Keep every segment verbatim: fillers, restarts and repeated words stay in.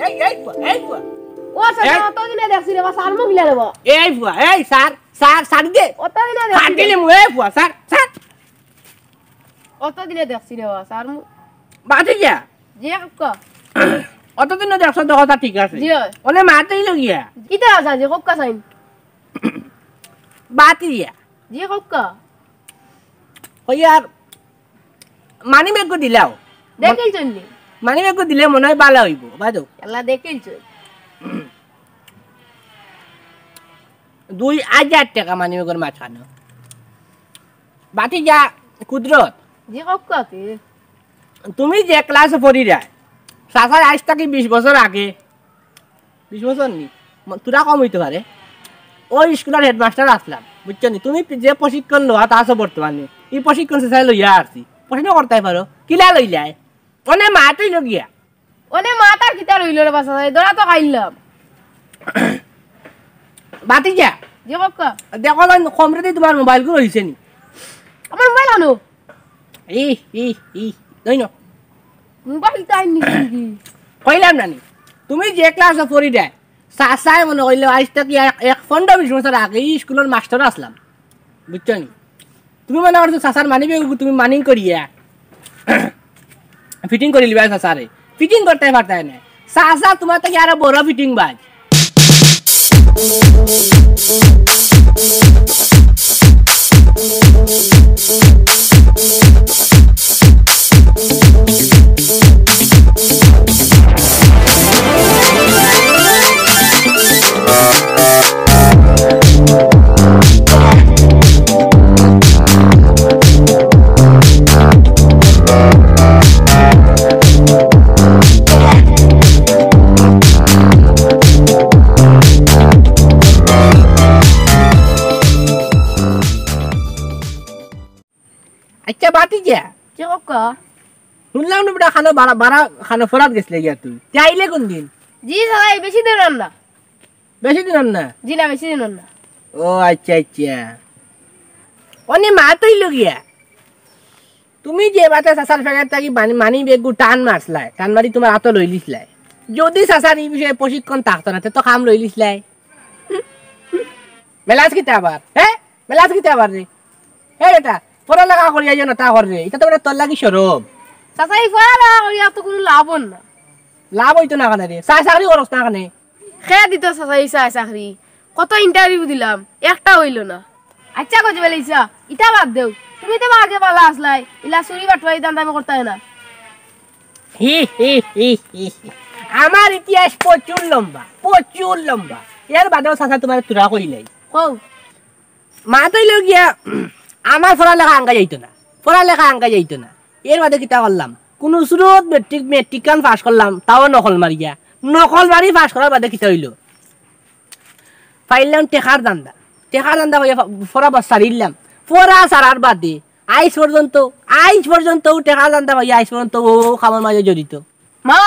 এই, এই ফুয়া, এই ফুয়া। ও চাচা, এই। অতদিনে দেখছি রে বা, ছাড়মু কিলা রে বা? এই ফুয়া, এই ছাড়, ছাড়, ছাড়ি দে। অতদিনে দেখছি রে। ছাড়ি দিলে মু, এই ফুয়া, ছাড়, ছাড়। অতদিনে দেখছি রে বা, ছাড়মু। বাদ দিয়া। জি, কউক্কা। অতদিনে দেখছো তো কথা ঠিক আছে। জি অয়। অনে মাতইলো গিয়া। কিতা আছে জি, কউক্কা চাইন। বাদ দিয়া। জি, কউক্কা। ওই আর মানি ব্যাগও দিলাও। দেখিলছইন নি? মানি ব্যাগও দিলে মনে অয় ভালা অইবো, বাদো। আল্লাহ দেখিলছইন। দুই হাজার টেকা মানি ব্যাগর মাঝখানো। বাদ দিয়া কুদরত। জি, কউক্কা তে। তুমি যে ক্লাসো পড়িরায়, চাচায় আইজ থাকি বিশ বছর আগে, বিশ বছর নি, ম-, থুড়া কম অইতো পারে, ওই স্কুলর হেডমাস্টার আছলাম, বুঝছো নি? তুমি যে প্রশিক্ষণ লওয়াত আছো বর্তমানে, ই প্রশিক্ষণ চাচায় লইয়া আরছি। প্রশ্ন করতায় পারো, কিলা লইলায়? অনে মাতইলো গিয়া। অনে মাতার কিতা রইলো রে বা চাচা, এই ধরা তো খাইলাম। বাদ দিয়া। জি কউক্কা। দেখো ভাই, কমরেডে তুমার মোবাইলগু রইছে নি? আমার মোবাইল আনো। ই, ই, ই, দই ন। মোবাইল তাই নিছি কি? কইলাম না নি? তুমি যে ক্লাসো পড়িরায়, চাচায় মনে কইলো আইজ থাকি এক, এক পনেরো বিশ বছর আগে ই স্কুলর মাস্টার আছলাম। বুঝছো নি? তুমি মনে করছো চাচার মানি ব্যাগ তুমি মানিং করিয়া ফিটিং করি লিবায় চাচারে। ফিটিং করতায় পারতায় নায়। চাচা তুমার থাকি আরো বড় ফিটিং বাজ। আচ্ছা, বাদ দিয়া। জি কউক্কা। হুনলাম না বেটা, খানো বারা, বারা খানো ফরাত গেছলে গিয়া তুই। তে আইলে কুনদিন? জি চাচা, এই বেশি দিন অর না। বেশি দিন অর না? জি না, বেশি দিন অর না। ও আচ্ছা, আচ্ছা। অনে মাতইলো গিয়া। তুমি যে বাতে চাচার ফেকেট থাকি মানি, মানি ব্যাগগু টান মারছলায়, টান মারি তুমার আতো লইলিছলায়। যুদি চাচার ই বিষয়ে প্রশিক্ষণ থাকতো না, তে তো কাম লইলিছলায়। মেলাস কিতা আবার? হে? মেলাস কিতা আবার রে? হে বেটা, পড়ালেখা করিয়া যেন তা কর রে। ইটা তো বেটা তোর লাগি শরম। চাচা, ই পড়ালেখা করিয়া তো কুনু লাভ অর না। লাভ অইতো না কেনে রে? চাই চাকরি করস না কেনে? কে দিতো চাচা ই চাই চাকরি? কত interview দিলাম, একটা অইলো না। আচ্ছা গজবেল ইসা, ইটা বাদ দেও। তুমি তো বা আগে ভালা আছলায়, ইলা চুরি বাটপারি ধান্দা আমি করতায় না। হি, হি, হি, হি, হি। আমার ইতিহাস প্রচুর লম্বা, প্রচুর লম্বা। এর বাদেও চাচা তুমারে থুড়া কইলাই। কও। মাতইলো গিয়া, আমার পড়ালেখা আঙ্গা যাইতো না, পড়ালেখা আঙ্গা যাইতো না। এর বাদে কিতা করলাম? কুনু সুরত মেট্রিক, মেট্রিক খান পাস করলাম, তাও নকল মারিয়া। নকল মারি পাস করার বাদে কিতা অইলো? পাইলাম টেকার ধান্দা, টেকার ধান্দা কইয়া ফ-, পড়া বাদ ছাড়িলাম। পড়া ছাড়ার বাদে আইজ পর্যন্ত, আইজ পর্যন্ত অউ টেকার ধান্দা কইয়া আইজ পর্যন্ত অউ, অউ কামর মাঝে জড়িত। মা,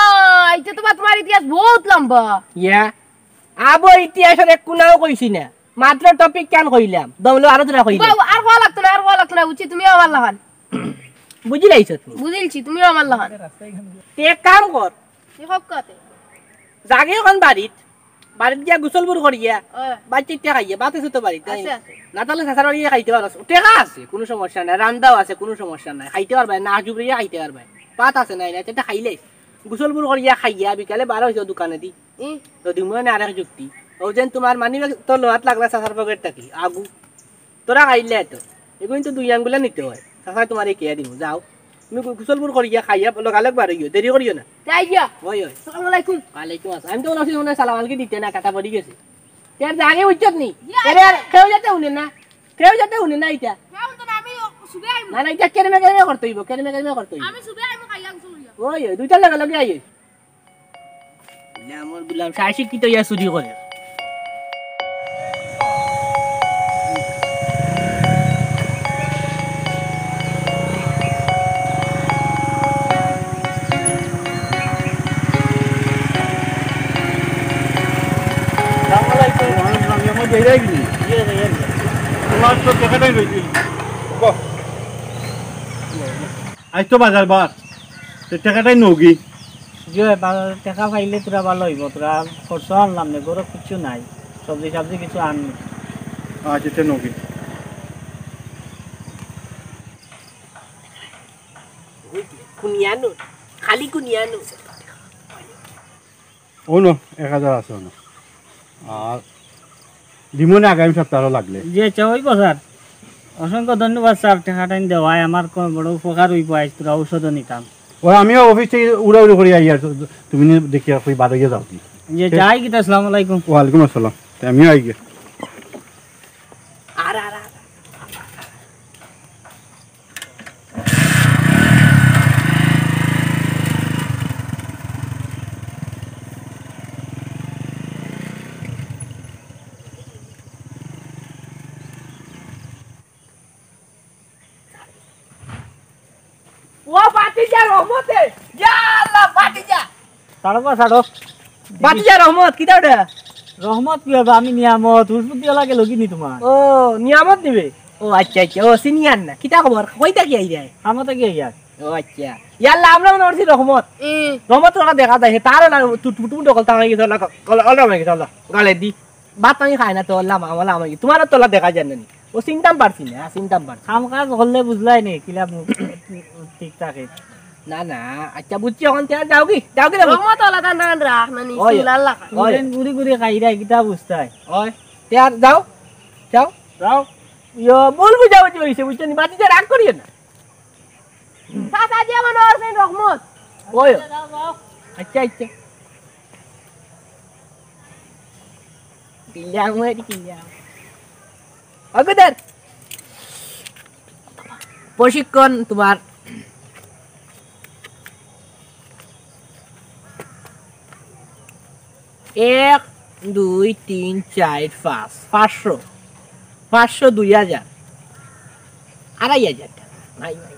ইটা তো বা তুমার ইতিহাস বউত লম্বা। ইয়া, আবো ইতিহাসর এক কুনাও কইছি না, মাত্র topic খান কইলাম, দমলো আরো থুড়া কইলাম। বাউ, আর কওয়া লাগতো না, আর কওয়া লাগতো না, বুঝছি তুমিও আমার লাখান। বুঝিলাইছো তুমি? বুঝিলছি, তুমিও আমার লাখান। তে এক কাম কর, জি কউক্কা তে। যাগে অখন বাড়িত, বাড়িত গিয়া গোসল বুর করিয়া, অয়। বাড়িত ইটা খাইয়া, ভাত আছে তো বাড়িত, তাই? আছে, আছে। না তাইলে চাচার বাড়ি গিয়া খাইতে পারস। টেকা আছে, কুনু সমস্যা নাই। রান্দাও আছে, কুনু সমস্যা নাই। খাইতে পারবায়, না জুবরিয়া খাইতে পারবায়। ভাত আছে, নাই, নাই, ইটা খাইলে। গোসল বুর করিয়া খাইয়া বিকালে বার অইছো দোকানেদি। ই। তো দিমু নে আরেক যুক্তি। অউ যেন তুমার মানি ব্যাগ তো লওয়াত লাগলা চাচার পকেট থাকি, আগু। থুড়া খাইলে তো। এগুইন তো দুই আঙ্গুলে নিতে অয়। চাচায় তুমারে কিয়া দিমু, যাও। তুমি গো-, গোসল বুর করিয়া খাইয়া লগালগ বার অইও, দেরি করিও না। যাই গিয়া। অয়, অয়। আসসালামু আলাইকুম। ওয়ালাইকুম আসসালাম। আমি তো মনে করছি মনে অয় সালাম আলাইকুম দিতে না, কাটা পড়ি গেছে। এর আগে উজ্জত নি। ইয়া। এরে, কেউ যাতে হুনে না। কেউ যাতে হুনে না ইটা। কেউ তো না, আমি ও-, শুভে আইমু। না, না, ইটা কেরমে কেরমে করতে অইবো, কেরমে কেরমে করতে অইবো। আমি শুভে আইমু, খাইয়া গোসল করিয়া। অয়, অয়, দুইটার লগে লগে আইস। ইলা আমার গুলাম শাহ শিক্ষিত ইয়া চুরি করে। আসসালামু আলাইকুম। ওয়ালাইকুম আসসালাম। আমার যাইরা কি? ইয়ে, ইয়ে, ইয়ে। তোমার তো টেকাটাই রইছে। বাহ। আইজ তো বাজার বার। তো টেকাটাই নগি। জি অয়, বা-, টেকা পাইলে তোরা ভালা অইবো, তোরা খরচ আনলাম নে, ঘরো কিচ্ছু নাই, সবজি সবজি কিছু আন। আচ্ছা, তে নবী। কুনিয়া নোট, খালি কুনিয়া নোট। অউ নো, এক হাজার আছে অনো। আর দিমু নে আগামী সপ্তাহ লাগলে। জি আচ্ছা, অইবো স্যার। অসংখ্য ধন্যবাদ স্যার, টেকাটাইন দেওয়ায় আমার কো-, বড় উপকার অইবো, আইজ তোরা ঔষধও নিতাম। অয় আমিও অফিস থাকি উড়াউড়ি করি আইয়ার, তুমি নি দেখিয়া কই বারইয়া যাও কি? জি আচ্ছা, আই গিয়া, আসসালামু আলাইকুম। ওয়ালাইকুম আসসালাম। তে আমিও আই গিয়া। ও ভাতিজা রহমতে, ইয়া আল্লাহ, ভাতিজা। ছাড়ো বা, ছাড়ো। ভাতিজা রহমত, কিতা ওটা? রহমত কি অইবো? আমি নিয়ামত, হুশ বুদ্ধি অলা গেলো গি নি তুমার? ও, নিয়ামত নিবে? ও আচ্ছা, আচ্ছা, ও সিনিয়র না। কিতা খবর? কই থাকি আইরায়? কামো থাকি আইয়ার। ও আচ্ছা। ইয়া আল্লাহ, আমরা মনে করছি রহমত। রহমত অলা দেখা যায়, তার অলা টুটমুট অকল তামাই গেছে, অলা, অলা, অলা তামাই গেছে, অলা, গালে দি। ভাত পানি খায় না তো, অলা, অলা, অলা, তুমার তো অলা দেখা যায় না নি। ও চিনতাম পারছি না, চিনতাম পারছি না। কাম কাজ করলে বুঝলায় নি, কিলা মু-, ঠিক থাকে। না, না, আচ্ছা, বুঝছি, অখন তে যাও গি, যাও গি রে। রহমত অলা গান গান রাখ না নি, ওই, চিল্লার লাগা। ওই। ঘুরি ঘুরি খাইরায়, কিতা বুঝতায়? ওই, তে আর যাও, যাও। যাও। ইয়ো, ভুল বুঝাবুঝি অইছে, বুঝছো নি? ভাতিজা রাগ করিও না। চাচা যে মনে করছেন রহমত। ওই। আচ্ছা, আচ্ছা। দিলাম, ওই দিলাম। অগদার। প্রশিক্ষণ তুমার। এক, দুই, তিন, চাইর, পাঁচ, পাঁচশো। পাঁচশো, দুই হাজার। আড়াই হাজার টেকা। নাই, নাই।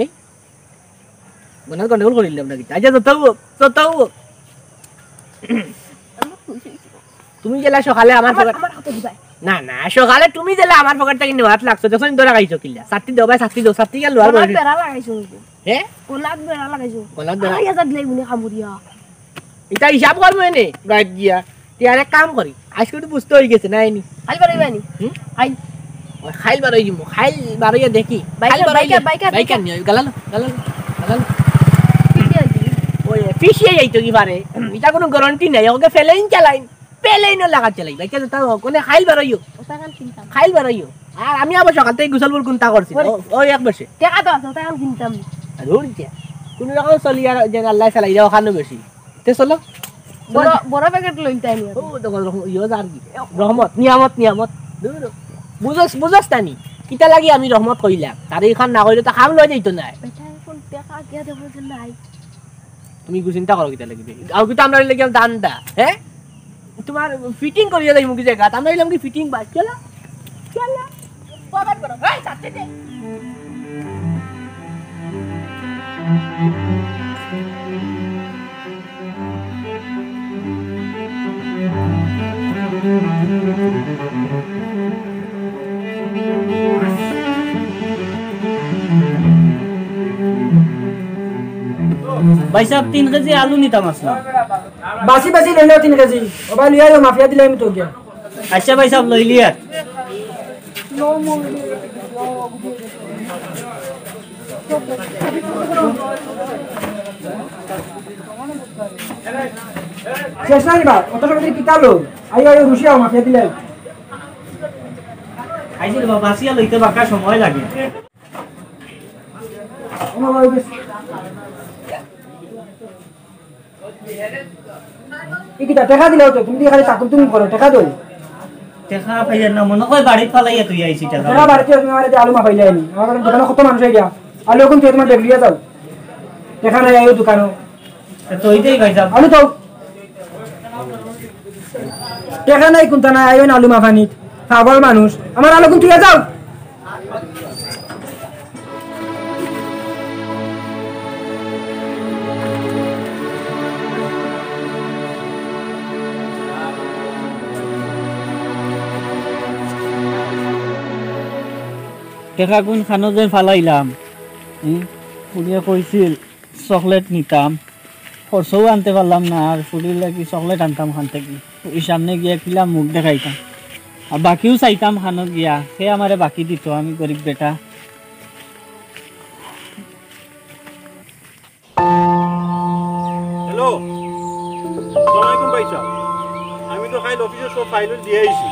এই? মনে হয় গন্ডগোল করিলাম নাকি? আচ্ছা, যত হোক, যত হোক। তুমি যেলা সকালে আমার আমার, পকেট আমার হাতে দিবাই। না, না, সকালে তুমি যেলা আমার পকেট থাকি নেওয়াত লাগছো, যখন ধরা খাইছো কিলা? ছাতি দেও ভাই, ছাতি দেও, ছাতি গেল আর গলাত বেড়া লাগাইছো কিন্তু। হে? গলাত বেড়া লাগাইছো। গলাত বেড়া? আড়াই হাজার দিলাই বুলে কামুরিয়া। ইটা হিসাব করবো এনে, গাইড গিয়া। তে আর এক কাম করি, আইজকে একটু বুঝতে অই গেছে, না এনি? খাইল বারইবা নি? হুম? খাইল। ওই খাইল বারই দিমু, খাইল বারইয়া দেখি। বাইকে, খাইল বারইলে, বাইকে, বাইকে, বাইকে বাইকে। নিও, গালালো, গালালো, গালালো। পিছিয়ে যাই। ওই, পিছিয়ে যাইতো কি পারে? ইটা কুনু গ্যারান্টি নাই, ওকে ফেলেইন চালাইন। পেলেই না লাগা চালাই, ভাই, কেন তাও কোনে খাইল বারইও? ওটা খান কিনতাম। খাইল বারইও। আর আমি আবার সকাল থাকি গোসল বোর কুন্তা করছি। ওরে। ও, ওই এক বসে। টেকা তো আছে, ওটা খান কিনতাম। আর উড় যা। কুনু রকম চলি আর যেন আল্লাহ চালাই, ইটা ওখানে বেশি। তে চলো। বড়, বড় প্যাকেট লইতাই নি। ও, দেখো, রহম-, ইয়ো যার কি? রহমত, নিয়ামত, নিয়ামত। দূর। বুঝস, বুঝস তানি? কিতা লাগি আমি রহমত কইলাম? তারে ইখান না কইলে তো খাম লই যাইতো না। বেটা, এখন টেকা গিয়া দেখো যে নাই। তুমি ইগু চিন্তা করো কিতা লাগি? আও কিতা আমরা লাগি দান্দা, হ্যাঁ? তুমার ফিটিং করিয়া যাইমু কি জাগাত? আমরা অইলাম কি ফিটিং বাজ? চলো, চলো। বাবার বড় ভাই, যাচ্ছে যে। ভাইসাব, তিন কেজি আলু নিতাম আছলাম। বাছি বাছি লইলাও তিন কেজি। ও ভাই, লইয়া আইও, মাফিয়া দিলাইমু তো গিয়া। আচ্ছা ভাইসাব, লইলিয়ার। শেষ নাই বা, অত সময় কিতা লো? আইও, আইও, রুশিয়াও, মাফিয়া দিলাইমু। আইছি রে বাবা, বাছিয়া লইতে বাক্কা সময় লাগে। ই কিতা টেকা দিলাও তো, তুমি দি খালি চাকর তুমি করো, টেকা দেও। টেকা পাইয়ার না, মনো কয় বাড়িত ফালাইয়া তুই আইছি টেকা। টেকা বাড়িত তুমি আমারে দিয়া আলু মাফাইলায় নি। আমার দোকানো কত মানুষ আইরা। আলু অখন তুই তুমার ব্যাগ লইয়া যাও। টেকা নাই আইও দোকানো। তে তো ওইটাই ভাইসাব। আলু তো। টেকা নাই কুন্তা নাই, আইও না আলু মাফানিত। পাগল মানুষ। আমার আলু কুন তুই যাও। টেকা কুন খানো যে ফালাইলাম? হুম? উনিয়ে কইছিল, চকলেট নিতাম, খরচও আনতে পারলাম না, আর ফুরির লাগি চকলেট আনতাম খান থাকি। ফুরির সামনে গিয়া কিলা মুখ দেখাইতাম, আর বাকিও চাইতাম খানো গিয়া, হে আমারে বাকি দিত, আমি গরিব বেটা। হ্যালো, আসসালামু আলাইকুম ভাই সাহেব। আমি তো কাইল অফিসর সব ফাইল দিয়া আইছি।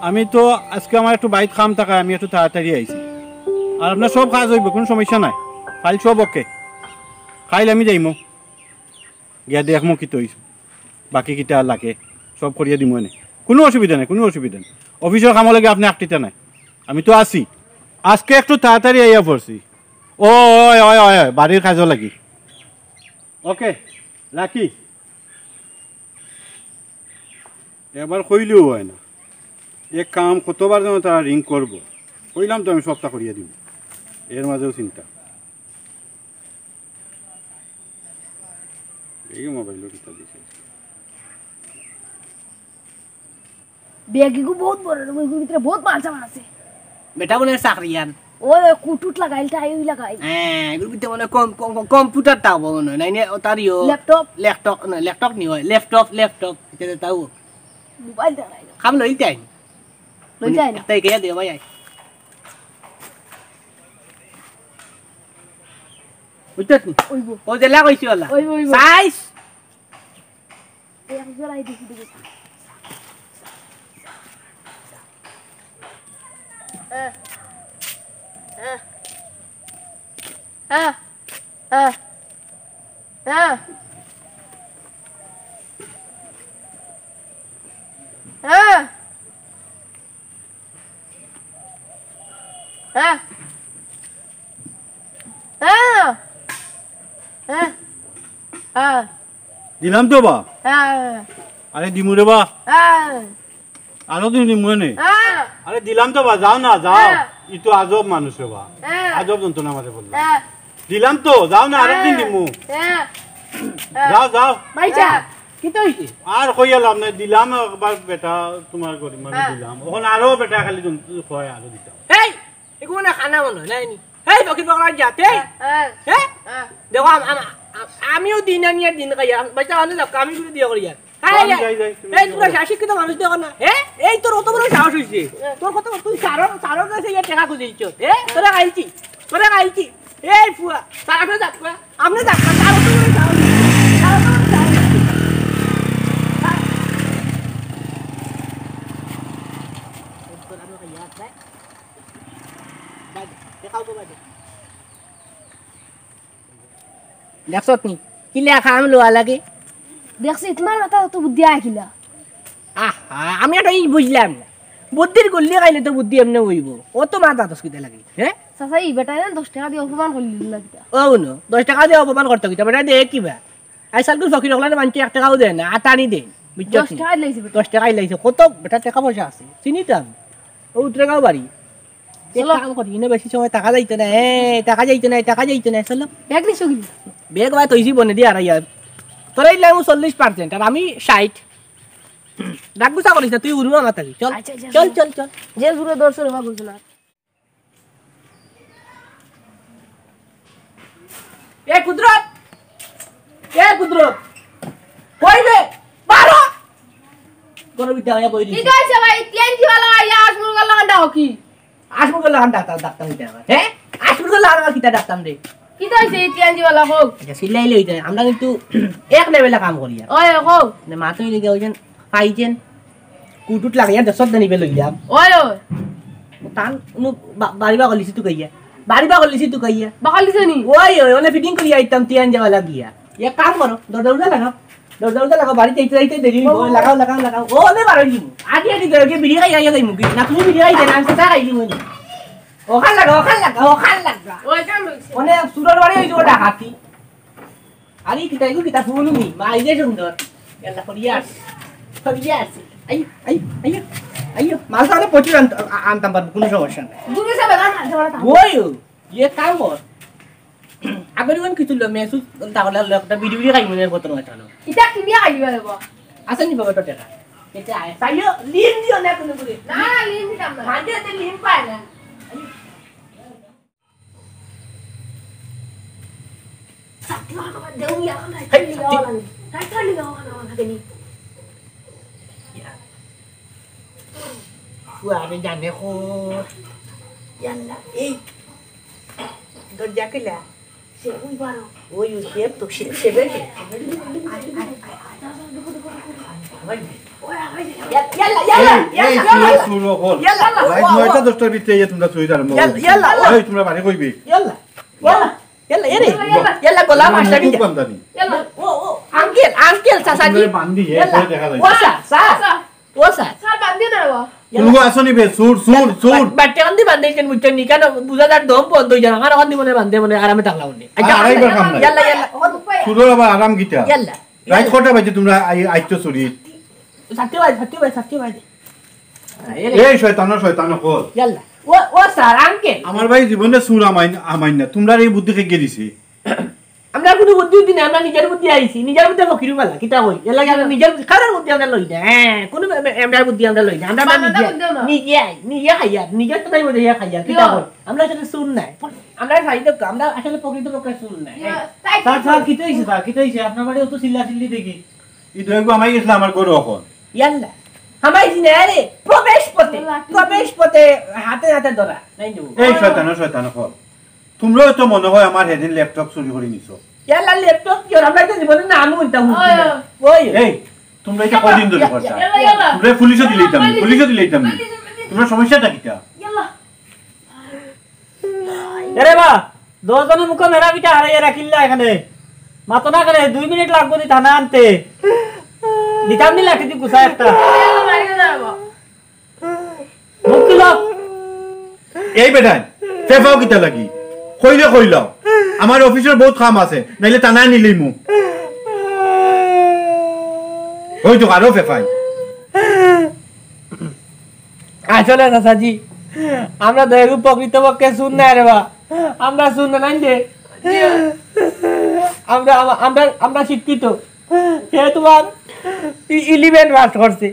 আমি তো আজকে আমার একটু বাইত কাম থাকায় আমি একটু তাড়াতাড়ি আইছি। আর আপনার সব কাজ অইবো, কুনু সমস্যা নাই। ফাইল সব ওকে। কাইল আমি যাইমু, গিয়া দেখমু কিতা অইছে, বাকি কিতা লাগে, সব করিয়া দিমু এনে। কুনু অসুবিধা নাই, কুনু অসুবিধা নাই। অফিসর কামর লাগি আপনে আটকিতা নায়, আমি তো আছি। আজকে একটু তাড়াতাড়ি আইয়া পড়ছি। ও, অয়, অয়, অয়, অয়, বাড়ির কাজও লাগি। ওকে, রাখি। একবার কইলেও অয় না, এক কাম কতবার যেন তারা রিং করবো। কইলাম তো আমি সবটা করিয়া দিমু, এর মাঝেও চিন্তা। এই মোবাইলও কিতা দিছে। ব্যাগ ইগু বহুত বড়, ইগুর ভিতরে বহুত মাল সামান আছে। বেটা মনে হয় চাকরিয়ান। ওই, ওই কুটুট লাগাইল, টাই ওই লাগাইল। হ্যাঁ, ইগুর ভিতরে মনে হয় কম, কম, কম, কম্পিউটার তা হবো মনে হয়, নাইলে ও তার ইয়ো ল্যাপটপ। ল্যাপটপ, না, ল্যাপটপ নি হয়, ল্যাপটপ, ল্যাপটপ, এটা তো তাও। মোবাইল লাগাইল। খাম লইল তাই। লইল তাই না? তাই গিয়া দে ভাই, আয়। বুঝছস নি? ওইবো। ও যে লাগাইছি ওলা। ওইবো, ওইবো। সাইজ। এক জোড়াই দেখি, দেখি। হ্যাঁ। হ্যাঁ। হ্যাঁ। হ্যাঁ। হ্যাঁ। হ্যাঁ। হ্যাঁ। হ্যাঁ। হ্যাঁ। হ্যাঁ। দিলাম তো বা। হ্যাঁ। আরে দিমু রে বা। হ্যাঁ। আরো দিন দিমু নে। হ্যাঁ। আরে দিলাম তো বা, যাও না, যাও। হ্যাঁ। ই তো আজব মানুষ রে বা। হ্যাঁ। আজব যন্ত্রণা আমারে বললো। হ্যাঁ। দিলাম তো, যাও না, আরো দিন দিমু। হ্যাঁ। হ্যাঁ। যাও, যাও। ভাইসা, হ্যাঁ। কিতা অইছে? আর কইয়া লাভ নাই, দিলাম একবার বেটা তোমার গরিব মানুষ হ্যাঁ। দিলাম। অখন আরো বেটা খালি যন্ত্রণা হয়, আরো দিতাম। এই, এগুলো না খানা মনে হয়, নাইনি? এই, ফকির ফকরার জাত, এই। হ্যাঁ, হ্যাঁ। হ্যাঁ? হ্যাঁ। দেখো, আম-, আম-, আম-, আমিও দিন আনি আর দিন খাই, আম-, বাচ্চা মানুষ দেখো, আমি করে দিয়ে করি আর। খাই আমি আর। যাই, যাই, তুমি এই, যাও। তোরা শিক্ষিত মানুষ দেখো না, হ্যাঁ? এই তোর অত বড় সাহস হইছে। হ্যাঁ। তোর কত বড়, তুই স্যারর, স্যারর কাছে গিয়া টেকা খুঁজে দিচ্ছ, হ্যাঁ? তোরা খাইছি, তোরা খাইছি। এই ফুয়া, স্যার আপনি যাক না, আপনি যাক না, স্যার অত বড় সাহস হইছে। স্যার অত বড় সাহস হইছে। স্যার, এই তোর আমি ওকে ইয়াদ দেয়। বাজে, দেখাও তো বাজে। দেখছত নি? কিলা কাম লওয়া লাগে? দেখছি, তোমার মাথাত অত বুদ্ধি আয় কিলা? আহা, আমি একটা ই বুঝলাম না। বুদ্ধির গুল্লি খাইলে তো বুদ্ধি এমনে অইবো। অত মাথা দশ কিতা লাগে, হ্যাঁ? চাচা, ই বেটায় না দশ টেকা দি অপমান করিলিল না কিতা? ও নো, দশ টেকা দি অপমান করতো কিতা? বেটায় দেয় কিবা? আইজকালকুর ফকির অকলারে মানষে এক টেকাও দেয় না, আটানি দেয়। বুঝছো দশ নি? টেকা লইছে বেটা। দশ টেকাই লইছে। কত বেটা টেকা পয়সা আছে? চিনি তো আমি। ও উত্তরগাঁও বাড়ি। এক চলো। কাম করি, ইনো বেশি সময় থাকা যাইতো না, এ, থাকা যাইতো না, থাকা যাইতো না, চলো। ব্যাগ নিছো কিনি? ব্যাগ ভাই তৈছি বনে দিয়ে আর ইয়ার। তোরা ইলাম চল্লিশ percent, আর আমি ষাইট। ডাক গুছা করিস না, তুই উড়ু আমার থাকি। চল, আচ্ছা, আচ্ছা, চল, চল। চল, চল। যে জুরে দৌড় শুরু হওয়া বলছে না। এ কুদরত! এ কুদরত! কই রে? বারো! ঘরর ভিতরে আইয়া বই কি দিছে। কইছে ভাই? টিএনজি ওয়ালা আইয়া আশমুরগর লাখান ডাকো কি? আশমুরগর লাখান ডাকতাম, ডাকতাম কিতা আবার? হ্যাঁ? আশমুরগর লাখান আবার কিতা ডাকতাম রে? কি কইছে এই টিএনজি ওয়ালা কও? আচ্ছা, সিল্লাইলে অইতো না। আমরা কিন্তু এক লেভেলে কাম করি আর। ওই, কও। মানে মাত্র এই লিগে ওই যে পাইছেন, কুটুট লাগাইয়া দেশত দেনিবে লইলাম। ওই, ওই। তান নু বা-, বাড়ি বাকলিছি তুকাইয়া। বাড়ি বাকলিছি তুকাইয়া। বাকলিছে নি? ওই, ওই, ওনে ফিটিং করিয়া আইতাম টিএনজি ওয়ালা গিয়া। এক কাম করো, দরজা উল্টা লাগাও। দরজা উল্টা লাগাও, বাড়িত যাইতে যাইতে দেরি অইবো। ও। লাগাও, লাগাও, লাগাও। ও, ওনে বারো দিমু। আগে আগে দরজা বিড়ি খাই আইয়া যাইমু কি? না, তুমি বিড়ি খাইতে না, আমি চা খাই দিমু নি। ওখান লাগা, ওখান লাগা, ওখান লাগা। ওই কাম হইছে। মানে চুরর বাড়ি অইছে ডাকাতি। আরে কিতা, এগু কিতা ফুল নি? মা, এই যে সুন্দর। ইয়াল্লা, করিয়া আস। করিয়া আস। আই, আই, আই, আই। মাছ তাহলে প্রচুর আনত-, আ-, আনতাম পারবো, কোনো সমস্যা নাই। দূরে যাবে না, না, যাবে না। ওই, ওই, ইয়ে কাম কর। আগর ইমান কিছু লো, মেসু, তাহলে লো, একটা বিড়ি বিড়ি খাই মনে হয় কত নয় তাহলে। ইটা কিনিয়া খাইবা রে বা? আছে নি বাবা, তো টাকা। এটা আয়। তাইও লিম দিও না কোনো করে। না, না, লিম দিতাম না। মাঝে হাতে লিম পায় না। আই। দেউলিয়া, হেই, রাইত ফালি যাও, খানা খানা খানি। ফুয়ারে জানে কো। ইয়াল্লা, এই দরজা কিলা? সে ওই বারো। ওই, ওই, সে তো, সে, সে বেশি। ইয়াল্লা, ইয়াল্লা, এই, এই, ইয়াল্লা, শুনো, ইয়াল্লা, শুনো, হল। ইয়াল্লা, রাইত ও, ও, নয়টা দশটার ভিতরে এই যে তোমরা চুরি আরম্ভ ইয়াল্লা, করছো। ইয়াল্লা, ও। এই, তোমরা বাড়ি কইবে। ইয়াল্লা, ইয়াল্লা, ইয়াল্লা, এরে। ইয়াল্লা, ইয়াল্লা, গলা ইয়াল্লা, ফাঁসটা মুখ দিতে। বান্ধানি। ইয়াল্লা, ও, ও, আঙ্কেল, আঙ্কেল, চাচাজি। তোমরা বান্ধি, এ, ইয়াল্লা। পরে দেখা যাবে। ও স্যার, স্যার। স্যার। ও স্যার। স্যার, বান্ধিও না রে বাবা। ইয়াল্লা। তুলগো আসনি বে, চুর, চুর, চুর। বাট্টা বান্ধি বান্ধি কেন বুঝছেন নি? কেন বুঝা যার দম বন্ধ হয়ে যাবে। আমার ওখান দিয়ে মনে বান্ধে মনে আরামে থাকলাম উনি। আচ্ছা, আর আরেকবার কাম নাই। ইয়াল্লা, ইয়াল্লা। চুরর আবার আরাম কিতা? ইয়াল্লা। রাইত কটা বাজে তোমরা আই-, আইছো চুরি? সাতটা বাজে, সাতটা বাজে, সাতটা বাজে। এই শয়তান, শয়তান কল। ইয়াল্লা। ও, ও স্যার, আঙ্কেল। আমার ভাই জীবনে চুর আমাইন-, আমাইন না। তোমরা এই বুদ্ধি কে দিছে? আমরা কোনো বুদ্ধি উদ্ধি না, আমরা নিজের বুদ্ধি আইছি, নিজের বুদ্ধি ফকির বালা, কিতা কই? এর লাগি আমরা নিজের বুদ্ধি, কারোর বুদ্ধি আমরা লই না, হ্যাঁ, কোনো এ-, এ-, এমরার বুদ্ধি আমরা লই না, আমরা, আমরা বানানা নিজে, বুদ্ধি না। নিজে আই, নিজে খাইয়ার, নিজের তো তাই বুঝে খাইয়ার, কিতা ইয়ো। কই? আমরা আসলে চুর নাই, আমরা সাইড তো, আমরা আসলে প্রকৃত পক্ষে চুর নাই। ইয়ো, তাই স্যার, তো। স্যার, কিতা হইছে স্যার, কিতা হইছে? আপনার বাড়ি অত চিল্লা চিল্লি দেখি। এই দইগো আমায় গেছিল আমার গরু এখন। ইয়াল্লা, হামাই দিনে আরে, প্রবেশ পথে, ইয়াল্লা, প্রবেশ পথে হাতে হাতে ধরা, নাই নেব। এই শয়তান, শয়তান কল। তোমরাও তো মনে হয় আমার হেদিন ল্যাপটপ চুরি করে নিছো। ইয়াল্লা, ল্যাপটপ কি ওর? আমরা তো জীবনে নাম বলতাম না। ওই, ওই। ওই। এই, তোমরা এটা কদিন ধরে করছো? ইয়াল্লা, ইয়াল্লা। তোমরা পুলিশে দিলে দিতাম, পুলিশে দিলে দিতাম। পুলিশে, পুলিশে। তোমরা সমস্যাটা কিটা? ইয়াল্লা। এরে বা, দশ জনের মুখে মেরা পিঠা হারাইয়া রাখিল্লা এখানে। মাতো না কেনে, দুই মিনিট লাগবো নি থানা আনতে। দিতাম নি লাঠি দি গুছা একটা। ইয়াল্লা, মারিও না বাবা। মুখ খুলো। এই বেটায়, ফেফাও কিতা লাগি? কইলে কইলাও। আমার অফিসর বহুত কাম আছে, নাইলে টানায় নিলেই মুখ। ওই তো আরো ফেফাই। আসলে চাচাজি, আমরা দয়াগু প্রকৃতপক্ষে চুর না রে বা। আমরা চুর না, নাই দে। আমরা, আমা-, আমরা, আমরা শিক্ষিত। সে তোমার ই-, ইলেভেন পাস করছে।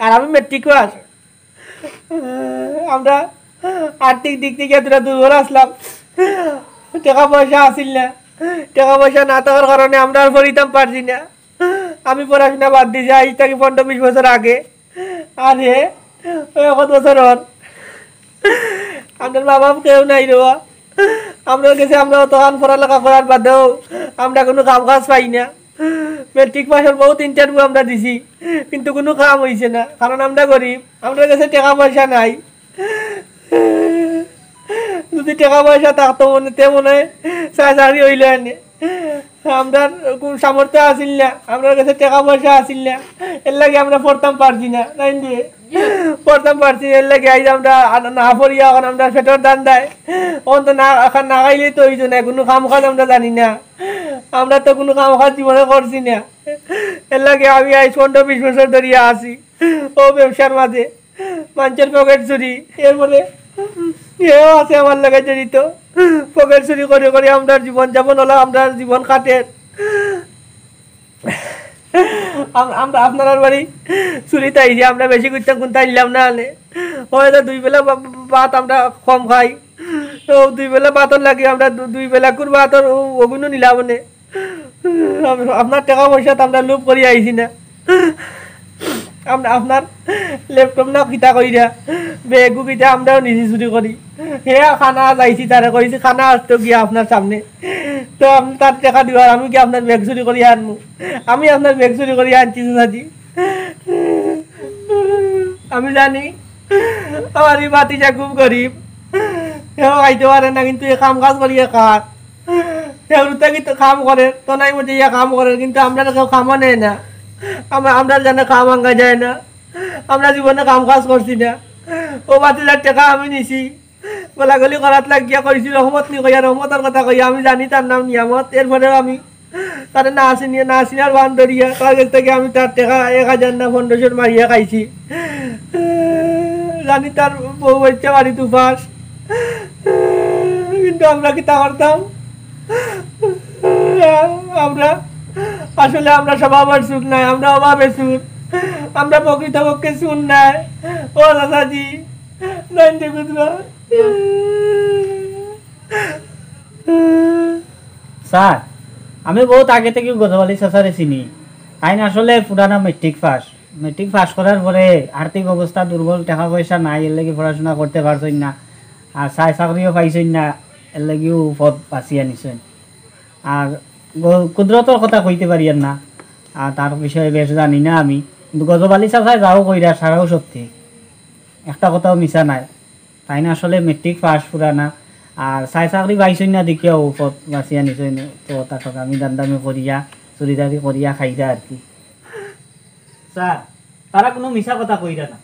আর আমি মেট্রিক পাস। আমরা আর্থিক দিক থেকে এতটা দুর্বল আসলাম, টাকা পয়সা আসিল না। টাকা পয়সা না থাকার কারণে আমরা আর পড়িতাম পারছি না। আমি পড়াশোনা বাদ দিছি আজ থেকে পনেরো বিশ বছর আগে। আর হে, ওই কত বছর ওর। আমরার মা বাপ কেউ নাই রে বা। আমরার গেছে আমরা অতখান পড়ালেখা করার বাদেও আমরা কোনো কাম কাজ পাই না। মেট্রিক পাসর বহুত ইন্টারভিউ আমরা দিছি, কিন্তু কোনো কাম হইছে না, কারণ আমরা গরিব, আমরার গেছে টাকা পয়সা নাই। যদি টাকা পয়সা থাকতো মনে, তে মনে হয় চা-, চাকরি হইলো এনে। আমরার কোনো সামর্থ্য আছিল না, আমরার গেছে টাকা পয়সা আছিল না, এর লাগি আমরা পড়তাম পারছি না, নাই দিয়ে। পড়তাম পারছি না, এর লাগি আইজ আমরা আ-, না পড়িয়া এখন আমরা পেটর ধান্দায়। এখন তো না, এখন না খাইলে তো হইতো না, কোনো কাম কাজ আমরা জানি না। আমরা তো কোনো কাম কাজ জীবনে করছি না, এর লাগি আমি আইজ পনেরো বিশ বছর ধরিয়া আছি ও ব্যবসার মাঝে। মানষর পকেট চুরি, এরপরে এও আছে আমার লগে জড়িত। পকেট চুরি করি করি আমরার জীবন যাপন হলো, আমরার জীবন কাটের। আম-, আমরা আপনারার বাড়ি চুরিত আইছি, আমরা বেশি করতাম কোনটা নিলাম না আনে। হয়তো দুই বেলা বা-, বা-, ভাত আমরা কম খাই, তো দুই বেলা ভাতর লাগি আমরা দু-, দুই বেলা কুর ভাতর ও-, ওগুনও নিলাম আনে। আম-, আপনার টাকা পয়সা তো আমরা লোভ করি আইছি না। আমরা, আপনার ল্যাপটপ না কিতা কইরা, ব্যাগও কিতা আমরাও নিছি চুরি করি। হে খানা যাইছি, তারে কইছি খানা আসতো গিয়া আপনার সামনে, তো আপনি তার টাকা দিবার, আমি কি আপনার ব্যাগ চুরি করি আনমু? আমি আপনার ব্যাগ চুরি করি আনছি চাচাজি। আমি জানি আমার এই ভাতিজা খুব গরিব, কেউ খাইতে পারে না, কিন্তু এ কাম কাজ করিয়া খার। কেউ তো কিন্তু কাম করে, তো নাই মধ্যে ইয়া কাম করে, কিন্তু আমরা তো কেউ কামও নেয় না। আমরা, আমরা জানে কাম আঙ্গা যায় না, আমরা জীবনে কাম কাজ করছি না। ও ভাতিজার টাকা আমি নিছি, গলাগলি করাত লাগিয়া কইছি রহমত নি কইয়া, রহমতর কথা কইয়া, আমি জানি তার নাম নিয়ামত। এরপরেও আমি তারে না চিনিয়া, না চিনার ভান ধরিয়া তার গেছ থাকি আমি তার টাকা এক হাজার না পনেরোশো মারিয়া খাইছি। জানি তার বউ বাচ্চা বাড়িত উপাস, কিন্তু আমরা কিতা করতাম? আমরা আসলে, আমরা স্বভাবর চুর নাই, আমরা অভাবে চুর, আমরা প্রকৃতপক্ষে চুর নাই। ও চাচাজি, নাই দেখুন না। স্যার, আমি বউত আগে থাকি গজব আলী চাচারে চিনি। তাইন আসলে পুরানা মেট্রিক পাস। মেট্রিক পাস করার পরে আর্থিক অবস্থা দুর্বল, টেকা পয়সা নাই, এরলাগি পড়াশুনা করতে পারছইন না। আর চায় চাকরিও পাইছইন না, এরলাগিউ পথ বাছিয়া নিছইন। আর গ-, কুদরতর কথা কইতে পারিয়ার না, আর তার বিষয়ে বেশ জানি না আমি। কিন্তু গজব আলী চাচায় যাও কইরা, সারাউ সত্যি, একটা কথাও মিছা নাই। তাইন আসলে মেট্রিক পাস পুরানা, আর চায় চাকরি পাইছইন না দেখিয়াউ পথ বাছিয়া নিছইন। তো তার সঙ্গে আমি দান্দামি করিয়া, চুরিদারি করিয়া খাইরা আর কি। স্যার, তারা কুনু মিছা কথা কইরা না,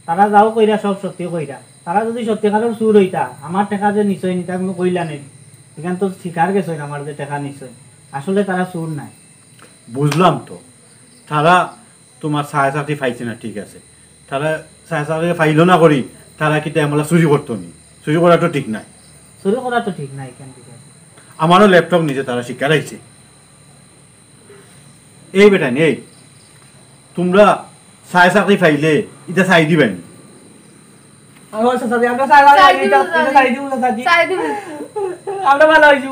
তারা যাও কইরা সব সত্যি কইরা। তারা যুদি সত্যিকারর চুর অইতা, আমার টেকা যে নিছইন, ইতা কুনু কইলা নি, ইখান তো স্বীকার গেছইন আমার যে টেকা নিছইন। আসলে তারা চুর নায়। বুঝলাম তো, তারা তুমার চায় চাকরি পাইছে না, ঠিক আছে, তারা চায় চাকরি পাইলো না করি, তারা কিতা এমলা চুরি করতো নি? চুরি করা তো ঠিক নায়। চুরি করা তো ঠিক নায়, কেন ঠিক আছে? আমারও ল্যাপটপ নিছে, তারা স্বীকার আইছে। এই বেটা, এই, তুমরা চায় চাকরি পাইলে ইতা ছাড়ি দিবায়নি? আমরা চাই দিব, চাই দিব। আমরা ভালা অইছি।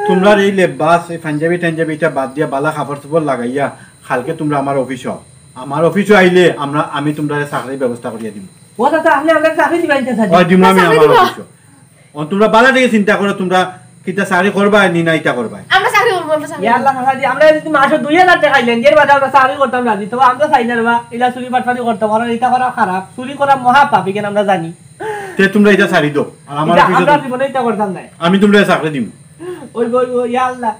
তুমরার এই লেবাস, এই পাঞ্জাবি টাঞ্জাবি, ইতা বাদ দিয়া বালা কাপড় চোপড় লাগাইয়া কালকে তুমরা আমার অফিসো, আমার অফিসো আইলে আমরা, আমি তুমরারে চাকরির ব্যবস্থা করিয়া দিমু। ও চাচা, আপনে আমরারে চাকরি দিবা নি চাচা? অয়, দিমু আমি চাকরি আমার দিবা? অফিসো। ও, তুমরা বালা থাকি চিন্তা করো, তুমরা কিতা চাকরি করবায় নি না ইতা করবায়? আমরা চাকরি করবো, আমরা চাকরি ইয়া আল্লাহ, চাচা জি, আমরা যদি মাসো দুই হাজার টেকা পাইলাম, এর বাদে আমরা চাকরি করতাম রাজি, তবে আমরা চাই না রে বা, ইলা চুরি বাটপারি করতাম, কারণ ইতা করা খারাপ, চুরি করা মহাপাপ, ইখান আমরা জানি। তে তুমরা ইতা ছাড়ি দেও, আর আমার ইতা অফিসো আমরা দিও। জীবনে ইতা করতাম না। আমি তুমরারে চাকরি দিমু। ওই গো, ওই গো, ইয়া আল্লাহ।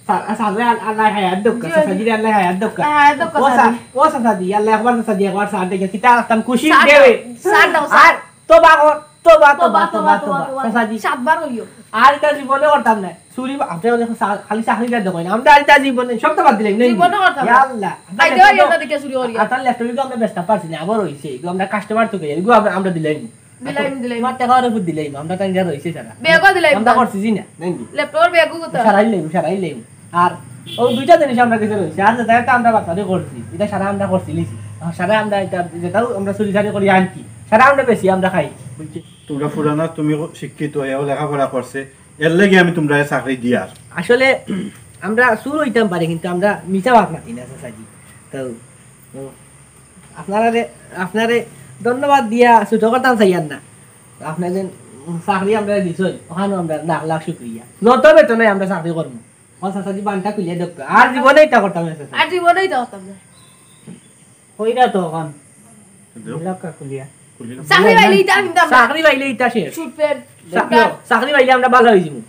স্যার, স্যার, আল-, আল্লাহ হায়াত দেউক্কা, জি, চাচা জি। জি, আল্লাহ হায়াত দেউক্কা। হায়াত দেউক্কা, ও স্যার স্যার, জি। ও চাচা জি, আল্লাহ একবার চাচা জি, একবার স্যার দেখে, কিতা আতাম খুশি স্যার দেবে। দাও, স্যার দাও, স্যার। আর তোবা কর, তোবা, তোবা, তোবা, তোবা, তোবা, তোবা, তোবা। তোবা। চাচা জি। সাতবার কইও। আর ইতা জীবনে করতাম না। চুরি, আপনে অখন চা-, খালি চাকরি দিয়া দেখইন। আমরা আর ইতা জীবনে সব তো বাদ দিলাম, নাকি? জীবনে করতাম না। ইয়া আল্লাহ। খাইতে পারি আমরা দেখে চুরি করি। আর তার ল্যাপটপ তো আমরা বেচতাম পারছি না, আবার অইছে। এগুলো আমরা কাস্টমার তো গেলে, এগুলো আমরা, আমরা দিলাম। দিলাম, দিলাম। তোমার টেকা ওরে ফুট দিলাম, আমরা তো ইঞ্জা রইছে সারা। ব্যাগও দিলাম। আমরা করছি জি না, নাকি? ল্যাপটপের ব্যাগও কোথায়? সারাই লইব, সারাই লইব। আর ও দুইটা জিনিস আমরা কাছে রইছে। আর যেটা একটা আমরা বাটপারি করছি, ইটা সারা আমরা করছি লিছি। আর সারা আমরা ইটা যেটাও আমরা চুরি চারি করি আনছি, সারা আমরা বেশি আমরা খাই। বুঝছি? তুমরা পুরানা, তুমি শিক্ষিত, এও লেখাপড়া করছে, এর লাগি আমি তুমরারে চাকরি দিয়ার। আসলে আমরা চুর অইতাম পারি, কিন্তু আমরা মিছা মাত মাতি না, চাচা জি। তো, তো আপনারারে, আপনারে ধন্যবাদ দিয়া ছোট করতাম চাইয়ার না। আপনে যে চাকরি আমরারে দিছইন, অখানও আমরা লাখ লাখ শুকরিয়া। যত বেতনে আমরা চাকরি করমু। ও চাচা জি, বানটা খুলিয়া দেউক্কা। আর জীবনে ইতা করতাম না, চাচা। আর জীবনে ইতা করতাম না। কইরা তো অখন। দেও। লাখ খুলিয়া। খুলিয়া। চাকরি পাইলে ইতা কিনতাম না। চাকরি পাইলে ইতা শেষ। সুট প্যান্ট, চা-, দোকান। চাকরি পাইলে আমরা ভালা অইযিমু।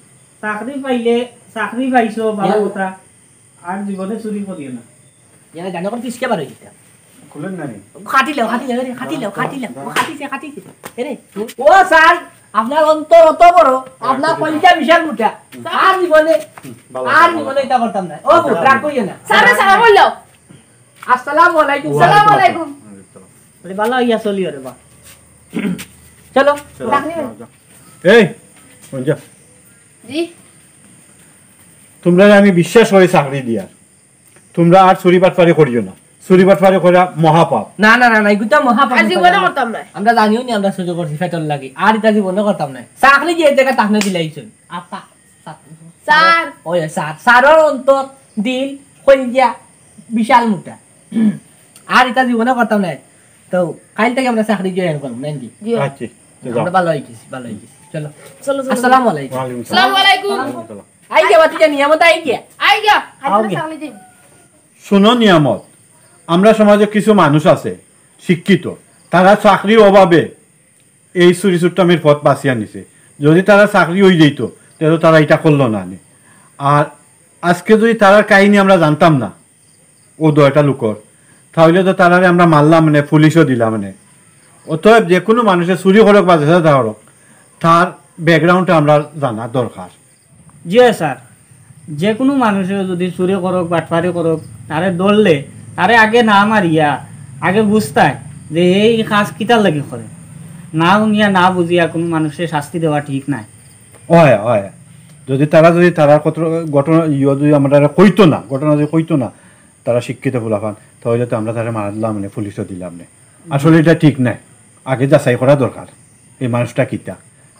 চাকরি পাইলে, চাকরি পাইছো, ভালা কথা। আর জীবনে চুরি করিও না। ইয়ালা জানো কোন ফিসকে বার অইতা। খুলেন না নি? কাটিলেও, কাটিলেও, এরে, কাটিলেও, কাটিলেও। ও কাটিছে, কাটিছে। এরে, ও স্যার, আপনার অন্তর অত বড়, আপনার কলিজা বিশাল মোটা। আর জীবনে, হুম, ভালো, আর ভালো। জীবনে ইতা করতাম না। ও, আচ্ছা। রাগ করিও না। স্যার, স্যার, বললো। আসসালামু আলাইকুম। সালাম আলাইকুম। বলে, ভালা অইয়া চলিও রে বা। চলো, চলো, রাখি। যাও, যাও। এই, হুনো। জি। তুমরারে আমি বিশ্বাস করি চাকরি দিয়ার। তুমরা আর চুরি বাটপারি করিও না। চুরি বাটপারি করা মহাপাপ। না, না, না, না, ইগুতা মহাপাপ। আর জীবনে করতাম না। আমরা জানিও নি আমরা চুরি করছি পেটর লাগি। আর ইতা জীবনে করতাম না। চাকরি যে জাগাত আপনে দিলাইছইন। আপা, স্যার। স্যার। ওই স্যার, স্যারর অন্তর, দিল, কলিজা, বিশাল মোটা। আর ইতা জীবনে করতাম না। তো কাইল থাকি আমরা চাকরি join করমু, নাকি? জি। আচ্ছা, আমরা যাও। ভালা অইগেছি, ভালা অইগেছি। চলো। চলো, চলো। আসসালামু আলাইকুম। ওয়ালাইকুম আসসালাম। আসসালামু আলাইকুম। ওয়ালাইকুম আসসালাম। আইগিয়া, বাতিজা, নিয়ামত আইগিয়া। আইগিয়া। আইগিয়া। চাকরি দিন। শুনো নিয়ামত, আমরা সমাজো কিছু মানুষ আছে শিক্ষিত, তারা চাকরির অভাবে এই চুরি চুট্টামির পথ বাছিয়া নিছে। যদি তারার চাকরি অইযাইতো, তে তো তারা ইটা করলো না নে। আর আজকে যদি তারার কাহিনী আমরা জানতাম না, অউ দুইটা লোকর, তাইলে তো তারারে আমরা মারলাম নে, পুলিশো দিলাম নে। অতএব যেকুনু মানুষে চুরি করউক বা যেতা করউক, তার background টা আমরার জানা দরকার। জি অয় স্যার, যেকুনু মানুষে যুদি চুরি করউক, বাটপারি করউক, তারে ধরলে, তারে আগে না মারিয়া, আগে বুঝতায় যে হে ই কাজ কিতার লাগি করে। না হুনিয়া, না বুঝিয়া কুনু মানুষরে শাস্তি দেওয়া ঠিক নায়। অয়, অয়। যুদি তারা যুদি তারার কত-, ঘটনা ইয়ে যুদি আমরারে কইতো না, ঘটনা যুদি কইতো না, তারা শিক্ষিত ফুলাফান, তাইলে তো আমরা তারে মারলাম নে, পুলিশো দিলাম নে। আসলে ইটা ঠিক নায়, আগে যাচাই করা দরকার এই মানুষটা কিতা।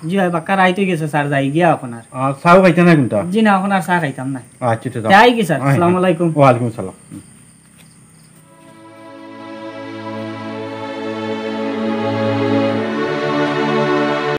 জি ভাই, বাক্কা রাইত অই গেছে স্যার, যাই গিয়া অখন আর। আর চাও খাইতা না কুনটা? জি না, অখন আর চা খাইতাম না। আচ্ছা, আচ্ছা, যাও। তাই কি স্যার? আয়, আসসালামু আয়। আলাইকুম। ওয়ালাইকুম আসসালাম।